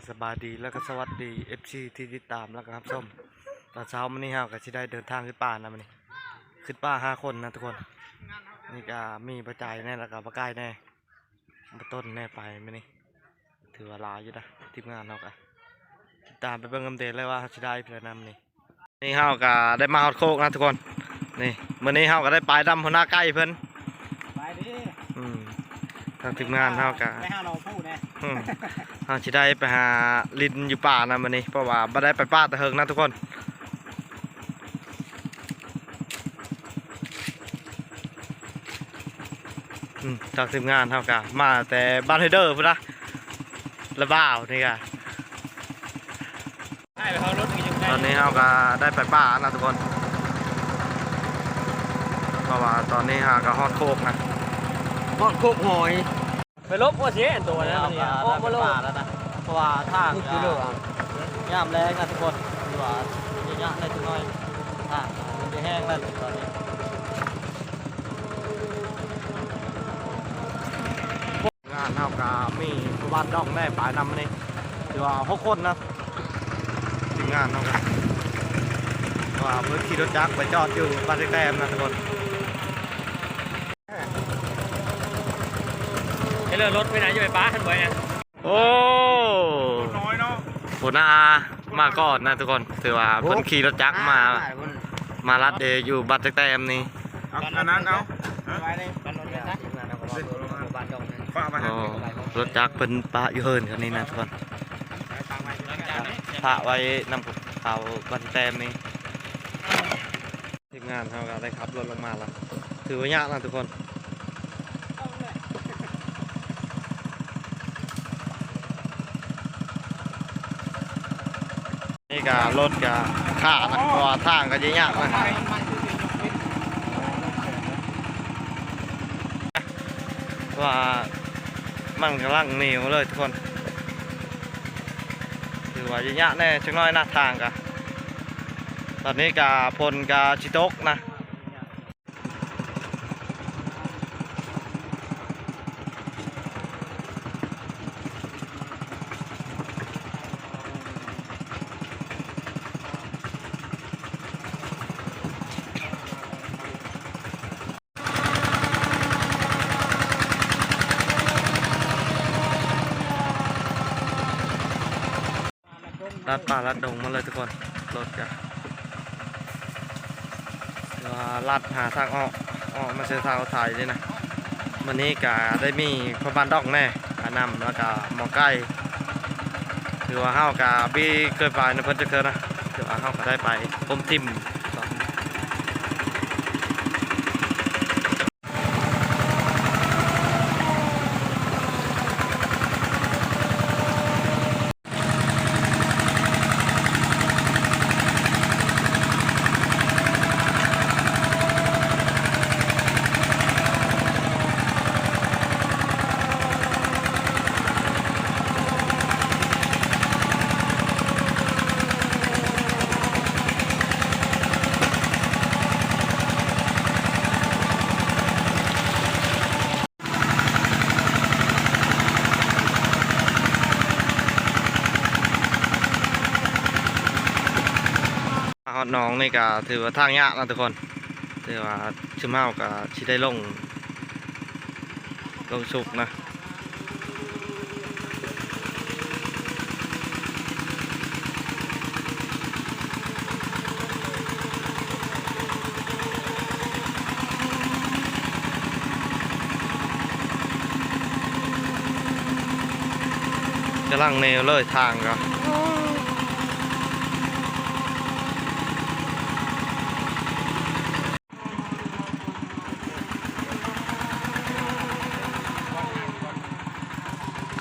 ສະບາຍດີ ແລ້ວກໍສະຫວັດດີ ເອັຟຊີ ທີ່ຕິດຕາມ ແລ້ວກໍຮັບຊົມ. ຕອນເຊົ້າມື້ນີ້ເຮົາກໍຊິໄດ້ເດີນທາງຂຶ້ນປ່ານະມື້ນີ້ ຂຶ້ນປ່າຫ້າຄົນນະທຸກຄົນ. ນີ້ກໍມີປ້າຈ່າຍແດ່ ແລ້ວກໍປ້າໄກ່ແດ່ ປ້າຕົ້ນແດ່ ໄປມື້ນີ້ ຖືວ່າຫຼາຍຢູ່ນະ. ທີມງານເຮົາກໍຕິດຕາມໄປເບິ່ງນຳເດເລີຍວ່າເຮົາຊິໄດ້ເທົ່າໃດນຳນີ້. ນີ້ເຮົາກໍໄດ້ມາຮອດໂຄກນະທຸກຄົນ. ນີ້ ມື້ນີ້ເຮົາກໍໄດ້ໄປນຳຫົວໜ້າໄກ່ເພິ່ນ ໄປເດ້. ອືມ ທາງທີມງານເຮົາກໍໄປຫາເລາະພູແດ່. ອືມ ເຮົາຊິໄດ້ໄປຫາຫຼິ້ນຢູ່ປ່ານະມື້ນີ້ ເພາະວ່າບໍ່ໄດ້ໄປປ່າແຕ່ເຫິງນະທຸກຄົນ. ອືມ ທາງທີມງານເຮົາກໍມາແຕ່ບ້ານໄຮເດີພຸ້ນນະ ລະບ່າວນີ້ກໍ ຕອນນີ້ເຮົາກໍໄດ້ໄປປ່ານະທຸກຄົນ ເພາະວ່າຕອນນີ້ຫາກໍຮອດໂຄກນະ ຮອດໂຄກຫອຍ. ໄປຫຼົບບໍ່ເສຍອັນໂຕນັ້ນ ນີ້ອອກມາລົງ ໄປປ່າແລ້ວນະ ເພາະວ່າທາງ ນີ້ຄືໂລ ຍາມແລງນະທຸກຄົນ ຖືວ່າຍະໆ ໄດ້ຈັກໜ້ອຍ ທາງມັນຈະແຫ້ງແລ້ວຕອນນີ້. ງານເຮົາກະມີຜູ້ບ້ານດອງແດ່ໄປນຳນີ້ ຖືວ່າຫົກຄົນນະ ທີມງານເຮົາກະ ເພາະວ່າເພິ່ນຂີ່ລົດຈັກໄປຈອດຢູ່ບ້ານແຕ່ນນະທຸກຄົນ. ເອີ ລົດໄປໄຫນ ຈະໄປປະຫັ້ນບໍ່ນະ. ໂອ້ ນ້ອຍເນາະ ຫົວໜ້າມາກ່ອນນະທຸກຄົນ ຖືວ່າເພິ່ນຂີ່ລົດຈັກມາ ມາລັດເດຢູ່ບ້ານແຕ່ນນີ້. ເອົາ ອັນນັ້ນເອົາ ໂອ້ ລົດຈັກເພິ່ນປະຢູ່ເຮືອນເຂົານີ້ນະທຸກຄົນ ປະໄວ້ນຳເຂົາບ້ານແຕ່ນນີ້. ທີມງານເຮົາກໍໄດ້ຂັບລົດລົງມາແລ້ວ ຖືວ່າຍາກນະທຸກຄົນ. ນີ້ກະລົດກະຄ້ານະ ເພາະວ່າທາງກະຈະຍາກນະ ເພາະວ່າມັນກຳລັງໜຽວເລີຍທຸກຄົນ ຖືວ່າຍາກແດ່ຈັກໜ້ອຍນະທາງກະ. ຕອນນີ້ກະຝົນກະຊິຕົກນະ. ລັດປ່າລັດດົງມາເລີຍທຸກຄົນ ລົດກະ ຖືວ່າລັດຫາທາງອອກ ອອກມາເສັ້ນທາງລົດໄຖນີ້ນະ. ມື້ນີ້ກະໄດ້ມີພໍ່ບ້ານດອງແດ່ ອານຳ ແລ້ວກະໝໍໄກ່ ຖືວ່າເຮົາກະບໍ່ເຄີຍໄປນຳເພິ່ນຈັກເທື່ອນະ ຖືວ່າເຮົາກະໄດ້ໄປຊົມທິມ. ມາຮອດໜອງນີ້ກະຖືວ່າທາງຍາກນະທຸກຄົນ ຖືວ່າຊຸມເຮົາກະຊິໄດ້ລົງ ລົງສຸກນະ. ກຳລັງແນວເລີຍທາງກໍ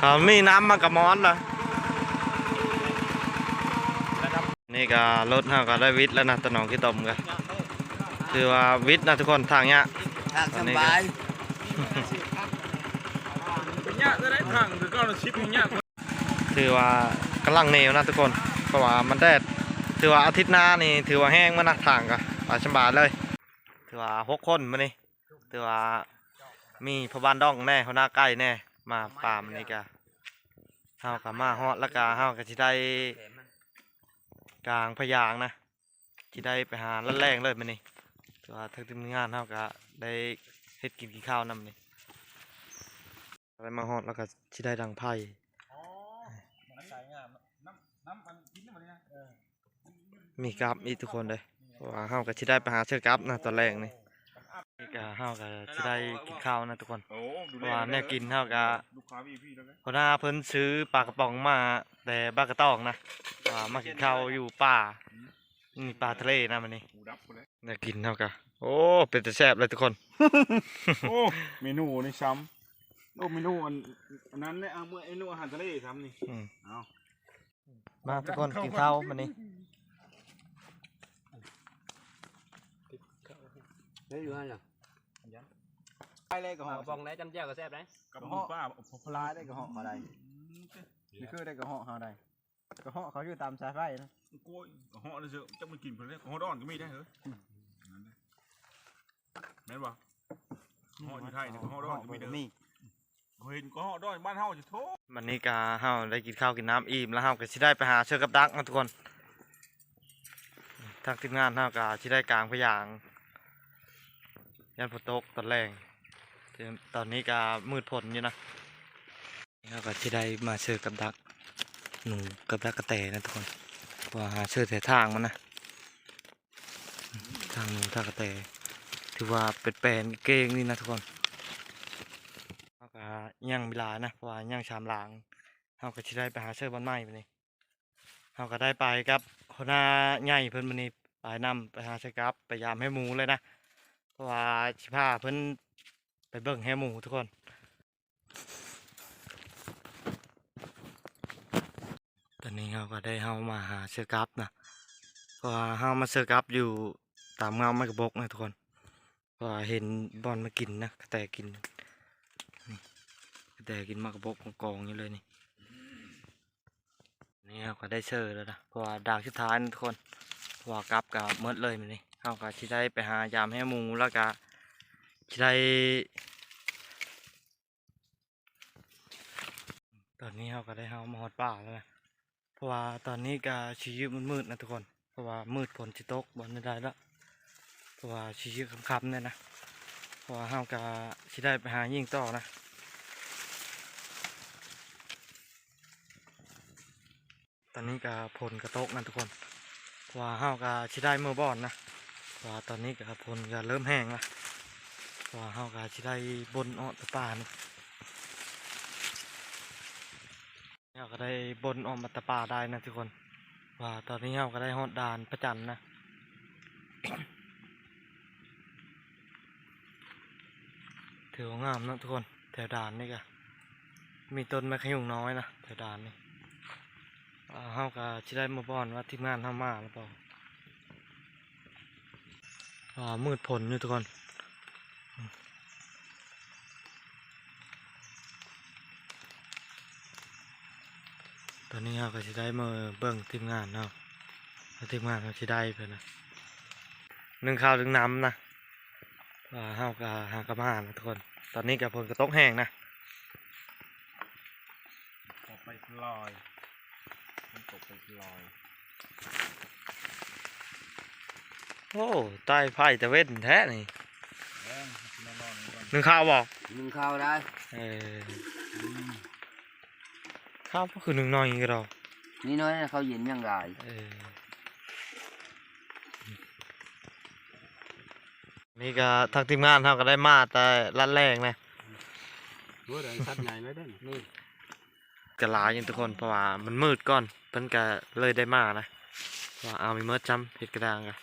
ຄັນມີນ້ຳມັນກໍມ່ອນລະ. ນີ້ກໍລົດເຮົາກໍໄດ້ວິດແລ້ວນະ ຕາໜອງຂີ້ຕົມກໍຖືວ່າວິດນະທຸກຄົນ ທາງຍາກ ທາງສະບາຍ ຍາກແຕ່ໃດທາງຄືເກົ່ານະ ສິບຍັງຍາກ. ຖືວ່າກຳລັງແນວນະທຸກຄົນ ເພາະວ່າມັນແດດ ຖືວ່າອາທິດໜ້ານີ້ຖືວ່າແຫ້ງໝົດນະ ທາງກໍໄປສະບາຍເລີຍ. ຖືວ່າຫົກຄົນມື້ນີ້ ຖືວ່າມີພໍ່ບ້ານດອງແດ່ ຫົວໜ້າໄກ່ແດ່ ມາປ່າມື້ນີ້ກະ ເຮົາກໍມາຮອດ ແລ້ວກໍເຮົາກໍຊິໄດ້ກາງພະຍາງນະ ຊິໄດ້ໄປຫາລັດແລ້ງເລີຍມື້ນີ້ ແຕ່ວ່າທາງທີມງານເຮົາກໍໄດ້ເຮັດກິນກິນຂ້າວນຳນີ້ ໄດ້ມາຮອດ ແລ້ວກໍຊິໄດ້ດັງໄຟ ມີກັບອີກທຸກຄົນເດ້ ເພາະວ່າເຮົາກໍຊິໄດ້ໄປຫາຊື້ກັບນະຕອນແລງນີ້ ນີ້ກໍເຮົາກໍຊິໄດ້ກິນຂ້າວນະທຸກຄົນ ເພາະວ່າແນວກິນເຮົາກໍ ຫົວໜ້າເພິ່ນຊື້ປາກະປ໋ອງມາແຕ່ບາກກະຕອງນະ ວ່າມາກິນຂ້າວຢູ່ປ່າ ນີ້ປາທະເລນະມື້ນີ້ ແນວກິນເຮົາກໍ ໂອ້ ເປັນຕາແຊບເລີຍທຸກຄົນ ໂອ້ ເມນູນີ້ຊ້ຳ ໂອ້ ເມນູອັນ ອັນນັ້ນແຫຼະ ເອົາເມນູອາຫານທະເລຊ້ຳນີ້ ອືມ ເອົາ ມາທຸກຄົນກິນເຂົ້າມື້ນີ້ ໄດ້ຢູ່ຫັ້ນລະ ໄດ້ເລີຍກະເຫາະ ປາກະປ໋ອງໄດ້ ຈ້ຳແຈ່ວກໍແຊບໄດ໋ ກັບໝູປ່າ ປາຫຼາຍໄດ້ກະເຫາະເຂົາໄດ້ ນີ້ຄືໄດ້ກະເຫາະເຮົາໄດ້ ກະເຫາະເຂົາຢູ່ຕາມສາຍໄຟນະ ໂອ້ຍ ກະເຫາະເດີ ຈັກມັນກິນເພິ່ນເດ້ ກະເຫາະດອງກໍມີໄດ໋ເຮີ້ຍ ແມ່ນບໍ່ ເຫາະຢູ່ໄທນີ້ ເຫາະດອນກໍມີເດີ ເຮົາເຫັນເກາະເຫາະດອນບ້ານເຮົາ ໂທ້ ບັດນີ້ກະເຮົາໄດ້ກິນເຂົ້າກິນນ້ຳອີ່ມແລ້ວ ເຮົາກະຊິໄດ້ໄປຫາເຊີກັບດັກນະທຸກຄົນ ທາງທີມງານເຮົາກະຊິໄດ້ກາງພະຍາງ ຢ້ານຝົນຕົກຕອນແລງ ຕອນນີ້ກະມືດຝົນຢູ່ນະ ເຮົາກະຊິໄດ້ມາເຊີກັບດັກໜູກັບດັກກະແຕນະທຸກຄົນ ເພາະວ່າຫາເຊີແຖວທາງມັນນະ ທາງໜູທາງກະແຕ ຖືວ່າເປັນແປນເກງນີ້ນະທຸກຄົນ ເຮົາກະຍັງມີຫຼາຍນະ ເພາະວ່າຍັງສາມຫຼັງ ເຮົາກະຊິໄດ້ໄປຫາເຊີບ່ອນໃໝ່ບາດນີ້ ເຮົາກະໄດ້ໄປກັບຫົວໜ້າໃຫຍ່ເພິ່ນບາດນີ້ ໄປນຳ ໄປຫາເຊີກັບ ໄປຢາມແຮ້ວໝູເລີຍນະ ເພາະວ່າຊິພາເພິ່ນໄປເບິ່ງແຮ້ວໝູທຸກຄົນ. ຕອນນີ້ເຮົາກໍໄດ້ເຮົາມາຫາເຊີກັບນະ ເພາະວ່າເຮົາມາເຊີກັບຢູ່ຕາມເຫງົ້າໄມ້ກະບົກນະທຸກຄົນ ເພາະວ່າເຫັນບ່ອນມາກິນນະ ກະແຕກິນ ນີ້ ກະແຕກິນໄມ້ກະບົກກອງໆຢູ່ເລີຍນີ້. ນີ້ເຮົາກໍໄດ້ເຊີແລ້ວນະ ເພາະວ່າດາງສຸດທ້າຍນະທຸກຄົນ ເພາະວ່າກັບກໍໝົດເລີຍມື້ນີ້ ເຮົາກໍຊິໄດ້ໄປຫາຢາມແຮ້ວໝູ ແລ້ວກໍຊິໄດ້ ຕອນນີ້ເຮົາກໍໄດ້ເຮົາມາຮອດປ່າແລ້ວນະ ເພາະວ່າຕອນນີ້ກໍຊິຢູ່ມືດໆນະທຸກຄົນ ເພາະວ່າມືດຝົນຊິຕົກບໍ່ໄດ້ລະ ເພາະວ່າຊິຢູ່ຄ່ຳໆແດ່ນະ ເພາະວ່າເຮົາກໍຊິໄດ້ໄປຫາຍິງຕໍ່ນະ. ຕອນນີ້ກະຝົນກະຕົກນະທຸກຄົນ ເພາະວ່າເຮົາກະຊິໄດ້ເມືອບ່ອນນະ ເພາະວ່າຕອນນີ້ກະຝົນກະເລີ່ມແຫ້ງລະ ເພາະວ່າເຮົາກະຊິໄດ້ບົ່ນອອກແຕ່ປ່ານີ້ ເຮົາກະໄດ້ບົ່ນອອກມາແຕ່ປ່າໄດ້ນະທຸກຄົນ ວ່າຕອນນີ້ເຮົາກະໄດ້ຮອດດ່ານພະຈັນນະ. ຖືວ່າງາມເນາະທຸກຄົນ ແຖວດ່ານນີ້ກະມີຕົ້ນໄມ້ຂະຍຸງນ້ອຍນະ ແຖວດ່ານນີ້ ເຮົາກະຊິໄດ້ມາບ່ອນວ່າທີມງານເຮົາມາຫຼືບໍ່ ເພາະວ່າມືດຝົນຢູ່ທຸກຄົນ. ຕອນນີ້ເຮົາກະຊິໄດ້ມາເບິ່ງທີມງານເຮົາ ວ່າທີມງານເຮົາຊິໄດ້ເພິ່ນນະ ໜຶ້ງເຂົ້າໜຶ້ງນ້ຳນະ ວ່າເຮົາກະຫາກະມານະທຸກຄົນ ຕອນນີ້ກະຝົນກະຕົກແຮງນະ ຕົກໄປລອຍ ມັນຕົກໄປລອຍ ໂອ້ ໃຕ້ໄຟຕາເວັນແທ້ນີ້ ໜຶ້ງເຂົ້າບໍ່? ໜຶ້ງເຂົ້າໄດ້ ເອີ ເຂົ້າຄືໜຶ້ງໜ້ອຍກະດອກ ນີ້ນ້ອຍ ເຂົ້າເຢັນຍັງຫຼາຍ ເອີ. ນີ້ກະທາງທີມງານເຮົາກະໄດ້ມາແຕ່ລັດແລງນະ ໂອ້ຍ ໄດ້ສັດໃຫຍ່ເລີຍເດ້ນີ້ ກະຫຼາຍຢູ່ທຸກຄົນ ເພາະວ່າມັນມືດກ່ອນ ເພິ່ນກະເລີຍໄດ້ມານະ ວ່າເອົາມີເມີດຈ້ຳ ເຫັດກະດ້າງກະ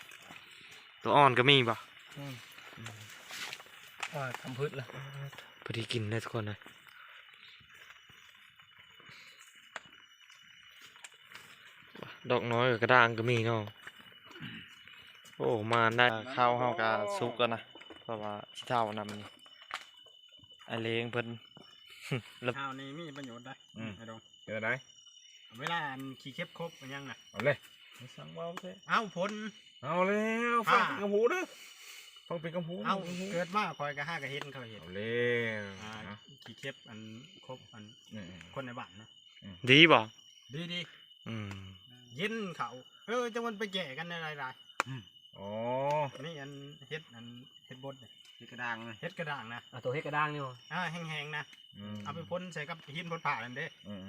ໂຕອ່ອນກະມີບໍ່? ອືມ ອ່າ ຄຳພືດລະ ພໍດີກິນເລີຍທຸກຄົນເອີຍ. ດອກນ້ອຍກະດ້າງກະມີເນາະ ໂອ້ ມາໄດ້ ເຂົ້າເຮົາກະສຸກແລ້ວນະ ເພາະວ່າຊິເທົານຳນີ້ ອ້າຍເລ້ງເພິ່ນ ເຂົ້ານີ້ມີປະໂຫຍດໄດ໋ ອືມ ອ້າຍດອງ ເປັນໃດ? ເວລາອັນຂີ້ເຂັບຄົບອີ່ຫຍັງນະ ເອົາເລີຍ ສັງເວົ້າແທ້ ເອົາຜົນ ເອົາແລ້ວ ຟັງເປັນຄຳຮູ້ເດີ ຟັງເປັນຄຳຮູ້ ເອົາ ເກີດມາຂ້ອຍກະຫາກະເຫັນເຂົາເຮັດ ເອົາແລ້ວ ອ່າ ຂີ້ເຂັບອັນຄົບອັນ ອືມ ຄົນໃນບ້ານນະ ອືມ ດີບໍ່? ດີໆ ອືມ ເຢັນເຂົ້າ. ເອີ ຈັກມັນໄປແກ້ກັນແນວໃດຫຼາຍ. ອືມ ອໍ ອັນນີ້ອັນເຫັດ ອັນເຫັດບົດ ເຫັດກະດ້າງ ເຫັດກະດ້າງນະ. ເອົາໂຕເຫັດກະດ້າງນີ້ບໍ່? ອ່າ ແຫ້ງໆນະ. ອືມ ເອົາໄປພົ່ນໃສ່ກັບຫີນພົ່ນຜານັ້ນເດ້. ອືມ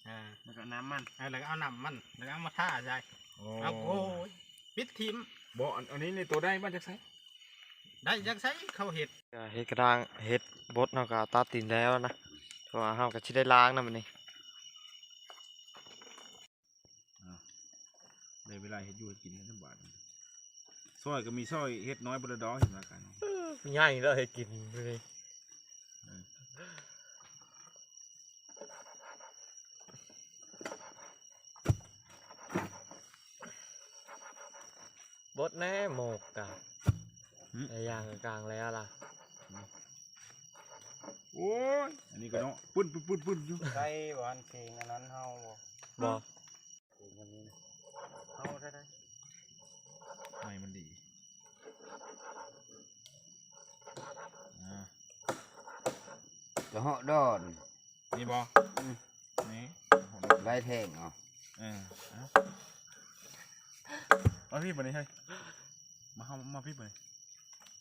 ໆ ອ່າ ແລ້ວກໍເອົານ້ຳມັນ ອ່າ ແລ້ວກໍເອົານ້ຳມັນ ແລ້ວກໍເອົາມາທາໃສ່. ໂອ້ ເອົາ ໂອ້ຍ ປິດຖິ້ມ. ບໍ່ ອັນ ອັນນີ້ນີ້ໂຕໄດ້ມາຈາກໃສ? ໄດ້ຈາກໃສເຂົາເຮັດ? ເຫັດກະດ້າງ ເຫັດບົດເຮົາກໍຕັດຖິ້ມແລ້ວນະ ເພາະວ່າເຮົາກໍຊິໄດ້ລ້າງນຳບັດນີ້. ອ່າ ໄດ້ເວລາເຮັດຢູ່ເຮັດກິນແລ້ວບາດນີ້. ຊອຍກໍມີຊອຍເຮັດນ້ອຍບໍ່ໄດ້ດອກ ເຫັນວ່າກັນ ເອີ ໃຫຍ່ແລ້ວເຮັດກິນມື້ນີ້. ບົດແນ່ໝົກກະ ຫຶ ໄດ້ຢ່າງກາງແລ້ວລະ. ໂອ້ຍ ອັນນີ້ກໍເນາະ ປຶ້ນໆໆໆຢູ່. ໃສ່ບໍ່ຫັ້ນເພງອັນນັ້ນເຮົາບໍ່? ບໍ່ ເພງອັນນີ້ເຮົາແທ້ໆ ໄມ້ມັນດີ. ອ່າ ກະເຫາະດອນ ນີ້ບໍ່? ອືມ ນີ້ ໄລ່ແທງເອົາ. ເອີ ເອົາ ມາພີ້ບັດນີ້ເຮີ້ຍ ມາ ເຮົາມາພີ້ບັດນີ້.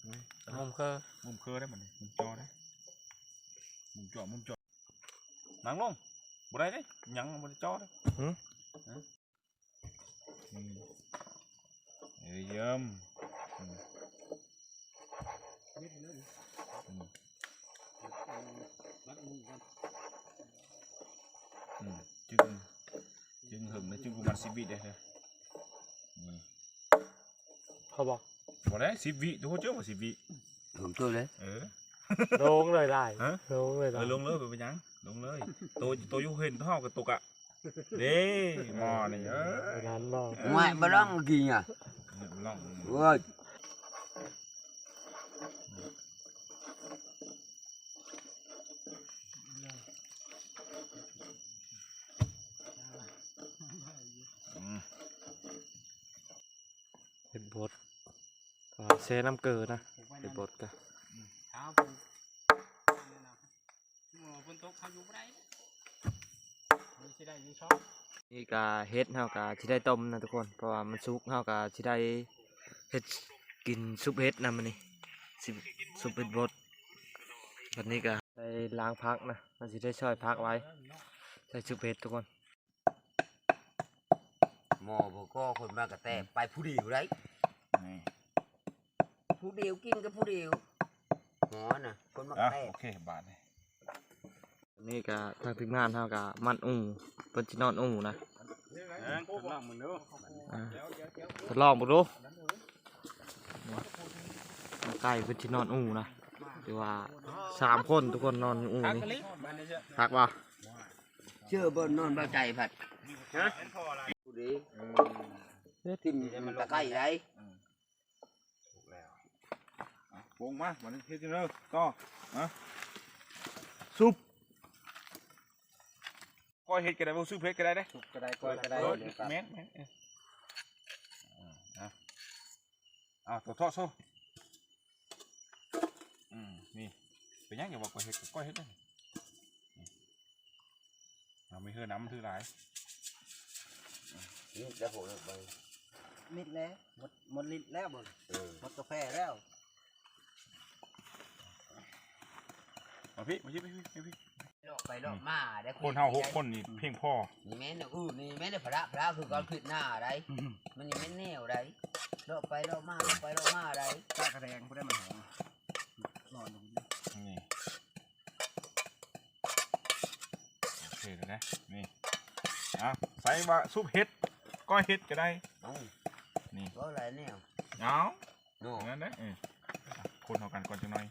ໂອ້ຍ ມຸມເຄີ ມຸມເຄີໄດ້ບັດນີ້ ມຸມຈໍໄດ້ ມຸມຈໍ ມຸມຈໍ. ນັ່ງລົງ ບໍ່ໄດ້ເດ້ ຍັງບໍ່ໄດ້ຈໍເດ້. ຫຶ ເອີ ຢ້ຽມ. ອືມ ອືມ ອືມ ຈຶ່ງ ຈຶ່ງເຫິງເດ້ ຈຶ່ງປະມານສິບວິເດ້. ອືມ ເຂົ້າບໍ່? ບໍ່ໄດ້ ສິບວິ ໂອ້ ເຈົ້າວ່າສິບວິ ເຖິງຕົວເລີຍ. ເອີ ລົງເລີຍໄດ້ ຮະ? ລົງເລີຍໄດ້ ເອີ ລົງເລີຍ ບໍ່ເປັນຫຍັງ ລົງເລີຍ. ໂຕ ໂຕຢູ່ເຫັນເຮົາກະຕົກອະ ເດ້ ໝໍນີ້ ເອີ ນັ້ນບໍ່? ໂອ້ຍ ບໍ່ລອງກິນອະ ບໍ່ລອງ ໂອ້ຍ. ອືມ ເຫັດບົດ ແຊ່ນ້ຳເກືອນະ ເຫັດບົດກະ ອືມ ເອົາ ຝົນຕົກເຮົາຢູ່ບໍ່ໄດ້ ມັນຊິໄດ້ຢູ່ຊ່ອງ. ນີ້ກະເຫັດເຮົາກະຊິໄດ້ຕົ້ມນະທຸກຄົນ ເພາະວ່າມັນສຸກ ເຮົາກະຊິໄດ້ເຮັດກິນຊຸບເຫັດນຳມື້ນີ້ ຊຸບເຫັດບົດ. ບັດນີ້ກະໄດ້ລ້າງຜັກນະ ເຮົາຊິໄດ້ຊອຍຜັກໄວ້ ໃສ່ຊຸບເຫັດທຸກຄົນ. ໝໍບໍ່ກໍຄົນມາກະແຕ່ໄປຜູ້ດຽວໄດ໋ ນີ້ ຜູ້ດຽວກິນກັບຜູ້ດຽວ ໝໍນະ ຄົນມາກະແຕ່. ໂອເຄ ບາດນີ້ ນີ້ກະທາງທີມງານເຮົາກະມັດອູ່ ເພິ່ນຊິນອນອູ່ນະ ເອີ ທົດລອງເບິ່ງດູ ອ່າ ທາງໃກ້ເພິ່ນຊິນອນອູ່ນະ ຖືວ່າສາມຄົນທຸກຄົນນອນອູ່ນີ້ ຄັກບໍ່? ເຊື່ອບໍ່ນອນບໍ່ໃຈພັດ ຮະ? ຜູ້ດຽວ ເອີ ຖິ້ມຕະໄຄໄດ໋. ອືມ ຖືກແລ້ວ ອ່ະ ປົງມາ ບັດນີ້ເຮັດຈັ່ງໃດຕໍ່ ຮະ? ຊຸບ ກ້ອຍເຫັດກໍໄດ້ ບໍ່ຊຸບເຫັດກໍໄດ້ເດ້ ຊຸບກໍໄດ້ ກ້ອຍກໍໄດ້ ແມ່ນໆ ເອີ ເອົາ ເອົາ ໂຕເທາະໂຊ ອືມ ນີ້ ເປັນຫຍັງຢ່າວ່າກ້ອຍເຫັດ ກ້ອຍເຫັດເດ້. ເອົາ ມີເຮືອນຳ ມັນຖືຫຼາຍ ມິດແລ້ວ ໂຫ ເບິ່ງ ມິດແລ້ວ ໝົດ ໝົດລິດແລ້ວເບິ່ງ ເອີ ໝົດກາແຟແລ້ວ ມາພີ້ ມາພີ້ ມາພີ້ ມາພີ້ ເລາະໄປເລາະມາໄດ້ ຄົນເຮົາຫົກຄົນນີ້ພຽງພໍ ນີ້ແມ່ນ ເອີ ນີ້ແມ່ນ ພາລະ ພາລະຄືການຄິດໜ້າໄດ໋ ອືມ ມັນນີ້ແມ່ນແນວໃດ ເລາະໄປເລາະມາ ເລາະໄປເລາະມາໄດ໋ ຕາກະແດງຜູ້ໃດມັນຫອມ ນອນຢູ່ນີ້ ນີ້ ໂອເຄແລ້ວນະ ນີ້ ເອົາ ໃສ່ວ່າຊຸບເຫັດ ກ້ອຍເຫັດກໍໄດ້ ເອົ້າ ນີ້ ເວົ້າຫຼາຍແນວ ເອົາ ເນາະ ນັ້ນເດ້ ເອີ ຄົນເຂົ້າກັນກ່ອນຈັກໜ້ອຍ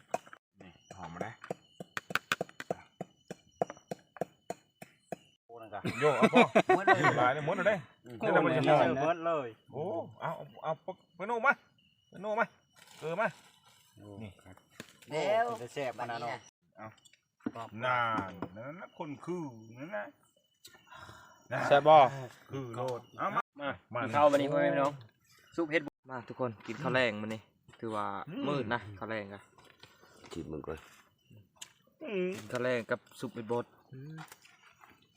ນີ້ ຫອມມາໄດ້ ໂອ້ ນັ້ນກະ ໂຍ ເອົາພໍ ໝົດເລີຍ ຫຼາຍເດ້ ໝົດແລ້ວເດ້ ອືມ ເບິດເລີຍ ໂອ້ ເອົາ ເອົາ ເອົາ ປາໂນມາ ປາໂນມາ ເອີ ມາ ໂອ້ ນີ້ ແລ້ວ ເປັນຕາແຊບຂະໜາດເນາະ ເອົາ ນັ້ນ ນັ້ນນະ ຄົນຄືນັ້ນນະ ແຊບບໍ່? ຄືໂລດ ເອົາ ມາ ມາ ມາ ກິນເຂົ້າບັດນີ້ ພໍ່ແມ່ພີ່ນ້ອງ ຊຸບເຫັດບົດ ມາທຸກຄົນ ກິນເຂົ້າແລງມື້ນີ້ ຖືວ່າ ອືມ ມືດນະ ເຂົ້າແລງກະ ຊິມເບິ່ງກ່ອນ ອືມ ກິນເຂົ້າແລງກັບຊຸບເຫັດບົດ ອືມ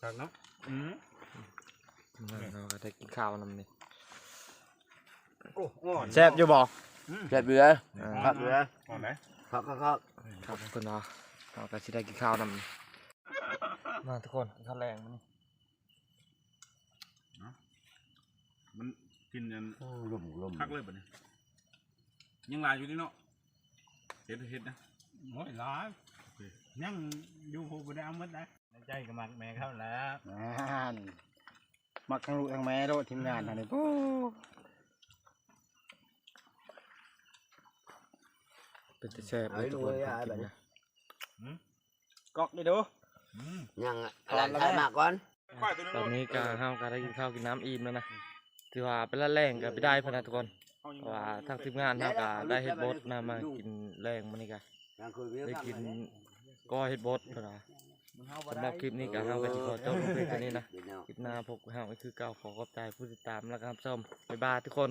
ຄັກເນາະ ອືມ ເຮົາກໍໄດ້ກິນເຂົ້ານຳນີ້ ໂອ້ ອ່ອນ ແຊບຢູ່ບໍ່? ອືມ ແຊບຢູ່ເດ້ ອ່າ ຄັກຢູ່ເດ້ ອ່ອນໄດ໋ ຄັກໆໆ ຄັກເພິ່ນວ່າ ເຮົາກໍຊິໄດ້ກິນເຂົ້ານຳ ມາທຸກຄົນ ກິນເຂົ້າແລງມື້ນີ້ ເນາະ ມັນກິນອັນ ໂອ້ ລົມໆ ຄັກເລີຍບັດນີ້ ຍັງຫຼາຍຢູ່ເດເນາະ ເຮັດ ເຮັດນະ ໂອ້ຍ ຫຼາຍ ຍັງຢູ່ພຸ້ນ ບໍ່ໄດ້ເອົາໝົດໄດ໋ ໃນໃຈກໍມັກແມ່ເຂົາແລ້ວ ນັ້ນ ມັກທັງລູກທັງແມ່ໂລດ ທີມງານເຮົານີ້ ໂອ້ ເປັນຕາແຊບເລີຍທຸກຄົນ ກິນນະ ອືມ ກອກນີ້ດູ ອືມ ຍັງ ອະ ອັນນັ້ນໃຫ້ມາກ່ອນ ຕອນນີ້ກໍເຮົາກໍໄດ້ກິນເຂົ້າກິນນ້ຳອີ່ມແລ້ວນະ ຖືວ່າໄປລະແລງກໍໄປໄດ້ພຸ້ນນະທຸກຄົນ ເພາະວ່າທາງທີມງານເຮົາກໍໄດ້ເຮັດບົດນຳມາກິນແລງມື້ນີ້ກໍ ໄດ້ກິນກ້ອຍເຮັດບົດພຸ້ນນະ ສຳລັບຄລິບນີ້ກໍເຮົາກໍຊິຂໍຈົບລົງພຽງເທົ່ານີ້ນະ ຄລິບໜ້າພົບກັບເຮົາອີກຄືເກົ່າ ຂໍຂອບໃຈຜູ້ຕິດຕາມ ແລະ ກໍຮັບຊົມ ບາຍບາຍທຸກຄົນ.